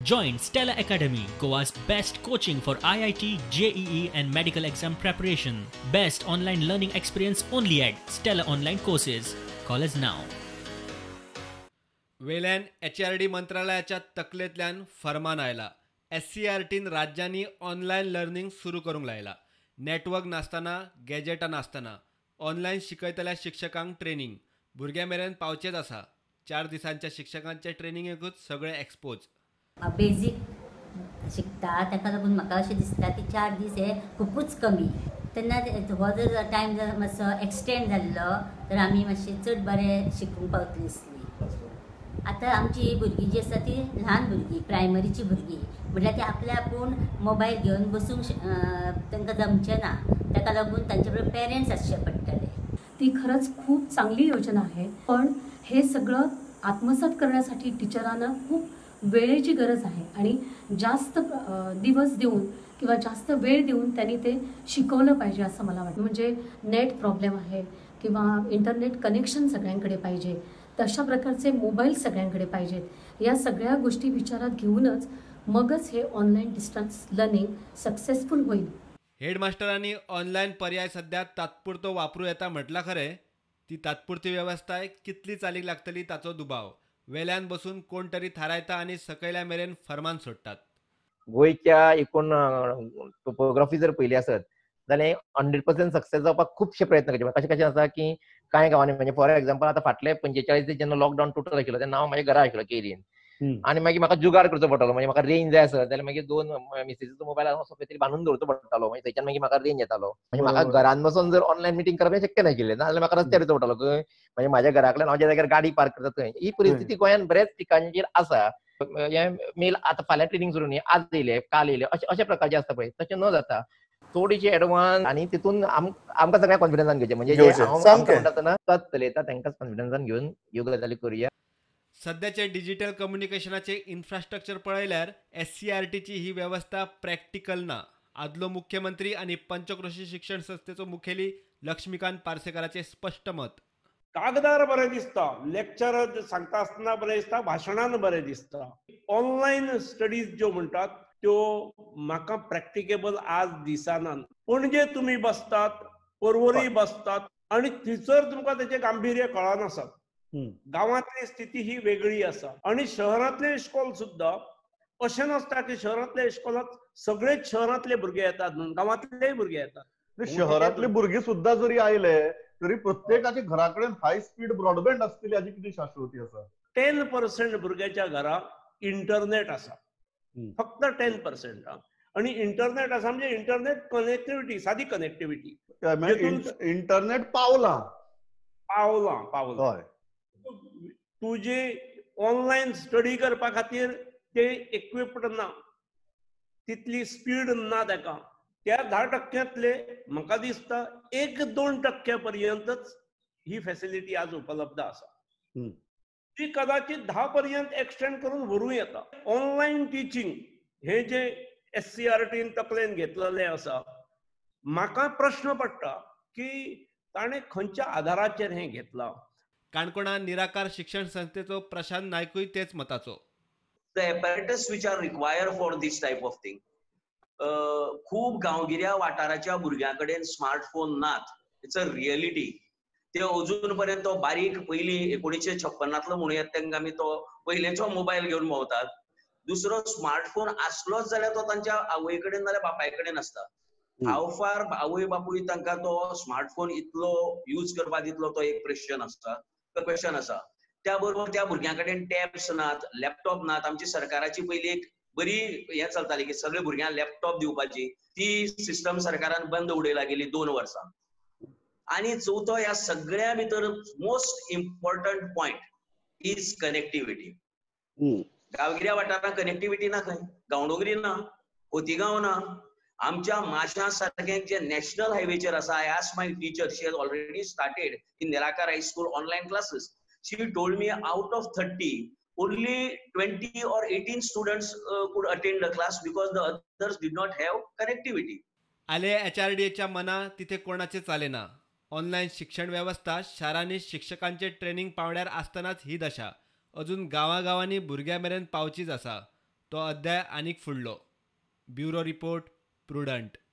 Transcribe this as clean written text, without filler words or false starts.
Join Stella Academy, Goa's best coaching for IIT, JEE and medical exam preparation. Best online learning experience only at Stella Online Courses. Call us now. वेल्यान HRD मंत्रालयाच्या तकलेंतल्यान फर्मान आयला. एससीईआरटीन राज्यांनी online learning सुरू करूंक लायला. Network नासतना, गॅजेटां नासतना online शिकयतल्या शिक्षकांक ट्रेनिंग भुरग्यां मेरेन पावचेंच आसा. 4 दिसांच्या शिक्षकांच्या ट्रेनिंगेकूच सगळे एक्सपोज. बेजीक शिकता ताका लागून म्हाका अशें दिसता की 4 दीस हे खुबूच कमी. तेन्ना हो जर टायम जर मातसो एक्सटेंड जाल्लो तर आमी मातशें चड बरें शिकूंक पावतलीं आसलीं. आतां आमची भुरगीं जी आसा ती ल्हान भुरगीं, प्रायमरीची भुरगीं, म्हटल्यार ती आपल्या आपूण मोबायल घेवन बसूंक तांकां जमचें ना. ताका लागून तांचे बरोबर पेरंट्स आसचे पडटले. ती खरंच खूप चांगली योजना आहे, पण हे सगळं आत्मसात करण्यासाठी टीचरांना खूप वेळेची गरज आहे आणि जास्त दिवस देऊन किंवा जास्त वेळ देऊन त्यांनी ते शिकवलं पाहिजे असं मला वाटतं. म्हणजे नेट प्रॉब्लेम आहे किंवा इंटरनेट कनेक्शन सगळ्यांकडे पाहिजे, तशा प्रकारचे मोबाईल सगळ्यांकडे पाहिजेत. या सगळ्या गोष्टी विचारात घेऊनच मगच हे ऑनलाईन डिस्टन्स लर्निंग सक्सेसफुल होईल. हेडमास्टरांनी ऑनलाईन पर्याय सध्या तात्पुरतो वापरू येता म्हटला खरें, ती तात्पुरती वेवस्थाय कितली चालीक लागतली ताचो दुबाव. वेल्यान बसून कोण तरी थारायता आनी सकयल्या मेरेन फर्मान सोडटात. गोंयच्या एकूण टोपोग्राफी जर पयली आसत जाल्यार 100% सक्सेस जावपाक खुबशे प्रयत्न करचे. कशें कशें आसा की कांय गांवांनी, म्हणजे फॉर एग्जाम्पल आतां फाटले 45 दीस जेन्ना लॉकडावन टोटल आशिल्लो तेन्ना हांव म्हाज्या घरा आशिल्लो केरीन, आनी मागीर म्हाका जुगाड करचो पडटालो. म्हणजे म्हाका रेंज जाय आसत जाल्यार मागीर 2 मिसेसीचो मोबायल असो खंय तरी बांदून दवरचो पडटालो. मागीर थंयच्यान मागीर म्हाका रेंज येतालो. म्हणजे म्हाका घरान बसून जर ऑनलायन मिटींग करप हें शक्य नाशिल्लें, नाजाल्यार म्हाका रस्त्यार येवचो पडटालो. खंय म्हणजे म्हाज्या घरा कडेन हांव ज्या जाग्यार गाडी पार्क करता थंय. ही परिस्थिती गोंयांत बऱ्याच ठिकाणचेर आसा. हें मेल आतां फाल्यां ट्रेनिंग सुरू न्ही, आज येयले काल येयले अशें अशे प्रकारचे आसता पळय, तशें न जाता थोडीशी एडवान्स आनी तितून आमकां सगळ्या कॉन्फिडन्सान घेवचें. म्हणजे हांव म्हणटा आसतना तोच चलयता तांकांच कॉन्फिडन्सान घेवन ह्यो गजाली करुया. सद्याचे डिजिटल कम्युनिकेशनाचे इन्फ्रास्ट्रक्चर पळयल्यार एससीईआरटीची ही वेवस्था प्रॅक्टिकल ना. आदलो मुख्यमंत्री आनी पंचक्रोशी शिक्षण संस्थेचो मुखेली लक्ष्मीकांत पार्सेकाराचे स्पश्ट मत. कागदार बरें दिसता, लेक्चर सांगता आसतना बरें दिसता, भाशणान बरें दिसता. ऑनलायन स्टडीज ज्यो म्हणटात त्यो म्हाका प्रॅक्टिकेबल आज दिसना. पणजे तुमी बसतात, पर्वरी बसतात आनी थंयसर तुमकां तेचें गांभीर्य कळनासा. गांवांतली स्थिती ही वेगळी आसा आनी शहरांतले इश्कोल सुद्दां अशें नासता की शहरांतल्या इश्कोलांत सगळेच शहरांतले भुरगे येतात म्हणून, गांवांतलेय भुरगे येतात. शहरांतले भुरगे सुद्दां जरी आयले तरी प्रत्येकाच्या घरा कडेन हाय स्पीड ब्रॉडबँड आसतली हाची कितें शाश्वती आसा? 10% भुरग्याच्या घरा इंटरनेट आसा, फक्त 10%. आनी इंटरनेट आसा म्हणजे इंटरनेट कनेक्टिविटी, सादी कनेक्टिविटी. इंटरनेट पावलां पावलां पावलां तुजी ऑनलायन स्टडी करपा खातीर ते इक्विप्ड ना, तितली स्पीड ना ताका. त्या 10%तले म्हाका दिसता 1-2% पर्यंतच ही फॅसिलिटी आज उपलब्ध आसा. ती कदाचित 10 पर्यंत एक्सटेंड करून व्हरूं येता. ऑनलायन टिचींग हे जे एससीईआरटीन तकलेन घेतलेलें आसा, म्हाका प्रश्न पडटा की ताणें खंयच्या आधाराचेर हें घेतलां. काणकोणा निराकार शिक्षण संस्थेचो प्रशांत नायकूय तेच मताचो. The apparatus which are required for this type of thing, खूब गांवगिऱ्या वाठाराच्या भुरग्यां कडेन स्मार्टफोन नात. It's a reality. ते अजून पर्यंत तो बारीक पयलीं 1956 म्हणूं येता तांकां आमी तो पयलेचो मोबायल घेवन भोंवतात. दुसरो स्मार्टफोन आसलोच जाल्यार तो तांच्या आवय कडेन नाल्यार बापाय कडेन आसता. हाव फार आवय बापूय तांकां तो स्मार्टफोन इतलो यूज करपाक दितलो तो एक क्वेश्चन आसता, क्वेश्चन आसा. त्या बरोबर त्या भुरग्यां कडेन टॅब्स नात, लॅपटॉप नात. आमची सरकाराची पयली एक बरी हें चलताली की सगळे भुरग्यांक लॅपटॉप दिवपाची, ती सिस्टम सरकारान बंद उडयला गेली 2 वर्सां. आनी चवथो ह्या सगळ्या भितर most important point is connectivity. गांवगिऱ्या वाठारांत कनेक्टिविटी ना, खंय गांवडोंगरी ना, खोतीगांव ना. आमच्या माशा सारखे जे नॅशनल हायवेचेर आसा, I ask my teacher, she has already started in Nirakar high school online classes. She told me out of 30 only 20 or 18 students could attend the class because the others did not have connectivity. आले एचआरडीएच्या मना तिथे कोणाचे चालेना. Online शिक्षण व्यवस्था शारांनी शिक्षकांचे training पावंड्यार आसतनाच ही दशा अजून गांवागांवांनी भुरग्यां मेरेन पावचीच आसा. तो अध्याय आनीक फुडलो. Bureau report, Prudent.